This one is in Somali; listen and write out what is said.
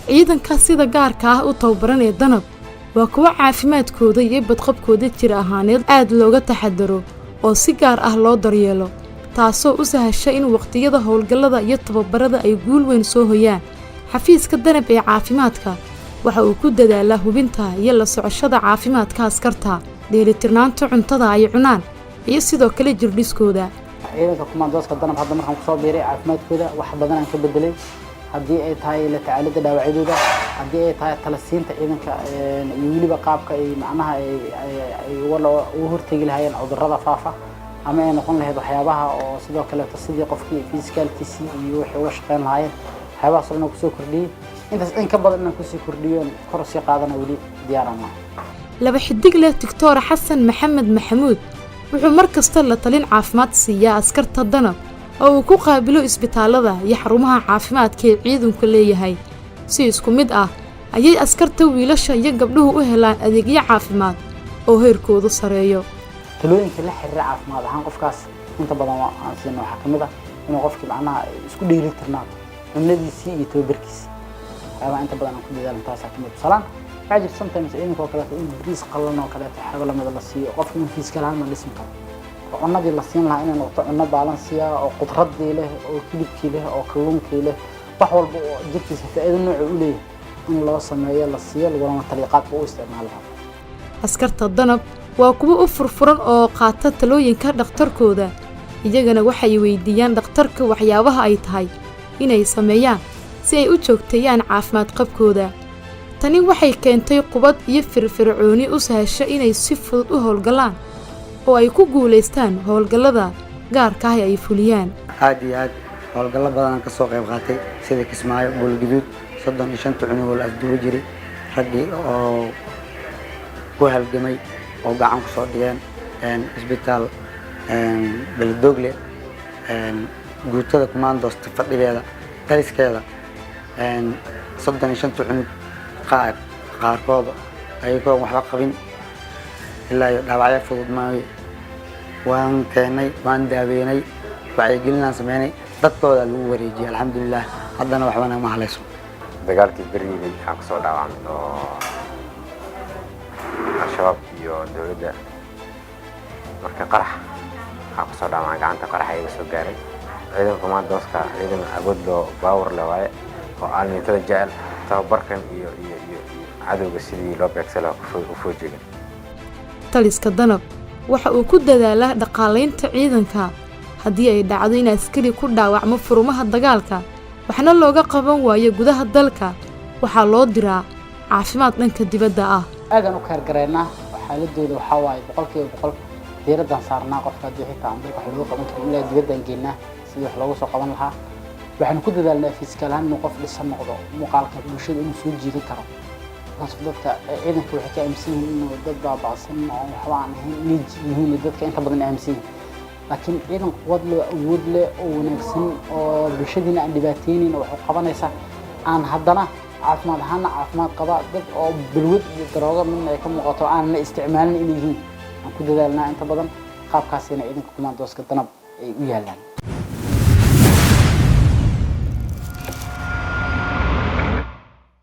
Ciidanka sida gaarka ah u tababaran ee Danab waa kuwo caafimaadkooda iyo badqabkooda jir ahaaneed aad looga taxadaro oo si gaar ah loo daryeelo, taasoo u sahasha in waqtiyada howlgallada iyo tababarada ay guul weyn soo hoyaan. Xafiiska Danab ee caafimaadka waxa uu ku dadaalaa hubinta iyo la socoshada caafimaadka askarta, dheelitirnaanta cuntada ay cunaan iyo sidoo kale jirdhiskooda. Ciidanka kumaandooska Danab hadda markaan kusoo biiray, caafimaadkooda wax badan aan ka bedelay, haddii ay tahay la tacaalidda dhaawacyadooda, haddii ay tahay tala siinta ciidanka iyo weliba qaabka ay macnaha ay uga hortegi lahaayeen cudurrada faafa, ama ay noqon lahayd waxyaabaha oo sidoo kaleeto sidii qofkii physicalkiisii iyo wixii uga shaqeyn lahaayeen. Waxyaabahaas oo dhan kusoo kordhiyey. Intaas in ka badan inaan kusii kordhiyo, kor usii qaadana weli diyaaraan maaha. Laba xidig leh Doctor Xasan Maxamed Maxamuud wuxuu mar kasta la talin caafimaad siiyaa askarta Danab oo uu ku qaabilo isbitaallada iyo xarumaha caafimaadka ee ciidanku leeyahay. Si isku mid ah ayay askarta wiilasha iyo gabdhuhu u helaan adeegyo caafimaad oo heerkoodu sareeyo. Talooyinka la xiriira caafimaad ahaan qofkaas inta badan aan siino waxaa ka mid ah inuu qofkii macnaha isku dheeli tirnaato cunadiisii iyo tababarkiisii. Waxyaabaha inta badan aan ku dadaalno taasaa ka mid. Tusalaan, waxaa jirta sometimes ciidanka oo kaleeto in bariis qallalan oo kaleeto, waxyaaba lamida la siiyo qofka in physical ahaan ma dhismi karo, oo cunadii la siin lahaa inay noqoto cunno balance ah oo khudradii leh oo hilibkii leh oo kalluunkii leh, wax walba oo jirkiisa faa'iido nooca u leeyahay in loo sameeyo, la siiyo, lagulama taliyo qaabka u isticmaali lahaa. Askarta Danab waa kuwo u furfuran oo qaata talooyinka dhakhtarkooda. Iyagana waxay weydiiyaan dhakhtarka waxyaabaha ay tahay inay sameeyaan si ay u joogteeyaan caafimaad qabkooda. Tani waxay keentay qubad iyo firfircooni u sahasha inay si fudud u howlgallaan oo ay ku guulaystaan howlgallada gaarka ah ee ay fuliyaan. Aad iyo aad howlgallo badanaan ka soo qayb qaatay, sida Kismaayo, Buulgaduud, 35-ta cunug oo la afduubi jiray, raggii oo ku halgamay oo gacan ku soo dhigeen isbitaal Beledoogle, guutada kumaandoosta fadhigeeda, taliskeeda, 35-ta cunug qaarkooda ayagoo waxba qabin ilaa iyo dhaawacyo fudud maayo, waan keenay, waan daaweynay, wacyigelinaan sameynay, dadkooda lagu wareejiyay. Alxamdulilah, haddana waxbana ma halayso. Dagaalkii Beriibay aan kusoo dhaawacmay oo Al-Shabaab iyo dowladda, marka qarax waxaan kusoo dhaawacmay gacanta, qarax iga soo gaaray. Ciidanka kumaandooska ciidan awood loo power le waaye oo aalmiintada jecel, tababarkan iyo cadowga sidii loo beegsan lahaa u foojigan. Taliska Danab waxa uu ku dadaalaa dhaqaalaynta ciidanka. Haddii ay dhacdo in askari ku dhaawacmo furumaha dagaalka, waxna looga qaban waayo gudaha dalka, waxaa loo diraa caafimaad dhanka dibadda ah. Aadaan u care gareynaa xaaladooda. Waxaa waaye 100% diiradaan saarnaa. Qofka haddii xitaa aan dalka wax looga qaban karin, ilaa dibaddaan geynaa sidii wax looga soo qaban lahaa. Waxaanu ku dadaalnaa physical ahaan inuu qof dhisan noqdo, muuqaalka bulshada inuu soo jiidan karo. Markaas dadka ciidanka waxay ka aaminsan yihiin inuu dad baaba'san oo waxba aan ahayn inay yihiin, dadka inta badan aaminsan yihiin. Laakiin ciidan quwad leh, awood leh oo wanaagsan oo bulshadiina aan dhibaateynin oo wax u qabanaysa, aan haddana caafimaad ahaana caafimaad qaba, dad oo balwad iyo daroogo midna ay ka muuqato aanna isticmaalin inay yihiin aan ku dadaalnaa inta badan. Qaabkaasina ciidanka kumaandooska Danab ay u yaalaan.